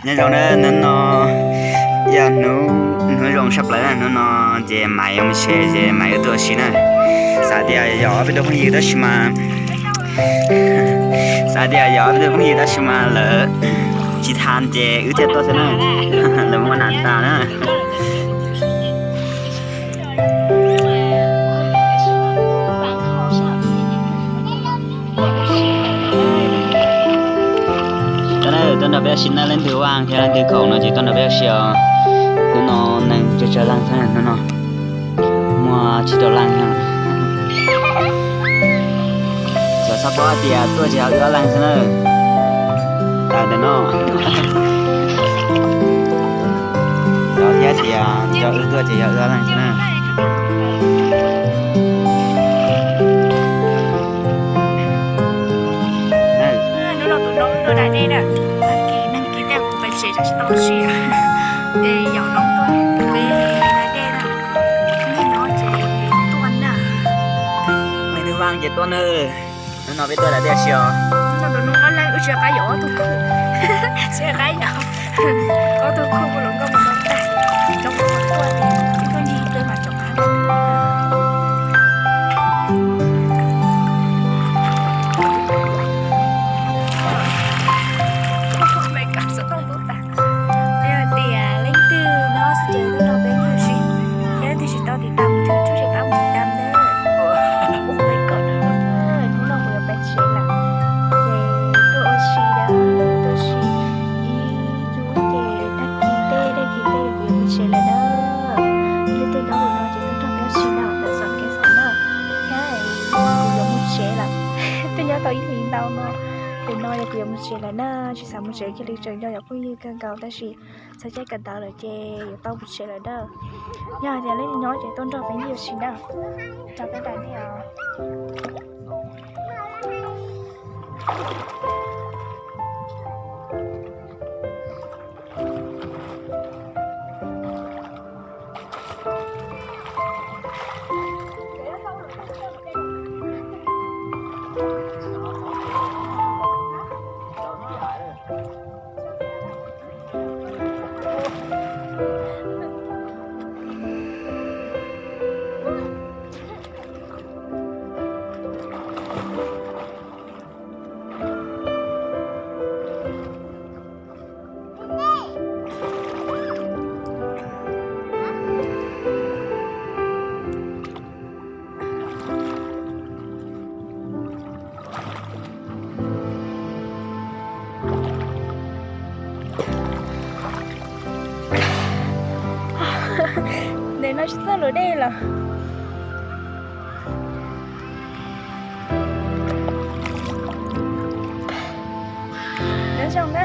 Nyob zoo na, hnub no yog hnub, hnub zoo tshaj plaws na, hnub no ces Maiv yuav mus tsev ces Maiv wb tuaj ua si na. Xav tias yog ob peb tug phooj ywg tab sis mas, xav tias yog ob peb tug phooj ywg tab sis mas lawv tsis tham ces wb thiaj tuaj xwb na. Lawv mus ua nas tas na. Tuaj na, tuaj nrog peb ua si na, leej twg vaj thiab leej twg khoom no ces tuaj nrog peb ua si os. Hnub no neeg tsawg tsawg leej xwb, hnub no muaj tsib rau leej. Xyov txhob paub hais tias tuaj ces yog wb ob leeg xwb na. Tas ntawm no. Xyov thiab tias nrog wb tuaj ces yog wb ob leeg xwb na. Hnub no tus no wb tuaj da dej na, tag kis nag kis tej kuv pem tsev tsis tau siav, ces yaum no tuaj peb da dej na. Hnub no ces tuaj na, leej twg vaj ces tuaj na. Hnub no peb tuaj da dej ua si os. Hnub no tus no ob leeg wb tsis qab yaum ob tug khuj, tsis qab yaum ob tug khuj ua luag nkauj mus no tag, zoo tuaj ib tuaj ncig peb mas rov qab. Yog tias leej twg nyob xwb ces tuaj nrog peb ncig ua si, yog leej twg tsis tau tiv tam mus, thov txhawb qab mus tiv tam na. Ua peb kom na, hnub no kuv yuav pem tsev lawm, ces tuaj ua si na, tuaj ua si ib hnub ces tag kis tej, tag kis tej kuv yuav mus tsev lawm na. Leej twg nyob ntawm no ces tuaj nrog peb ua si na, ntawm xom kev xom na. Thiab kuv yuav mus tsev lawm, twb nyob tau ib hlis ntau no, tus no yog kuv yuav mus tsev lawm na, tsis xav mus tsev kiag li, tseem nco yog phooj ywg kawg nkaus tab sis txog caij kawm ntawv lawm ces yuav tau mus tsev lawm na. Yog hais tias leej twg nyob ces tuaj nrog peb ncig ua si na, rau peb da dej os. Ntawm no tsis txawj luam dej los. Nyob zoo na.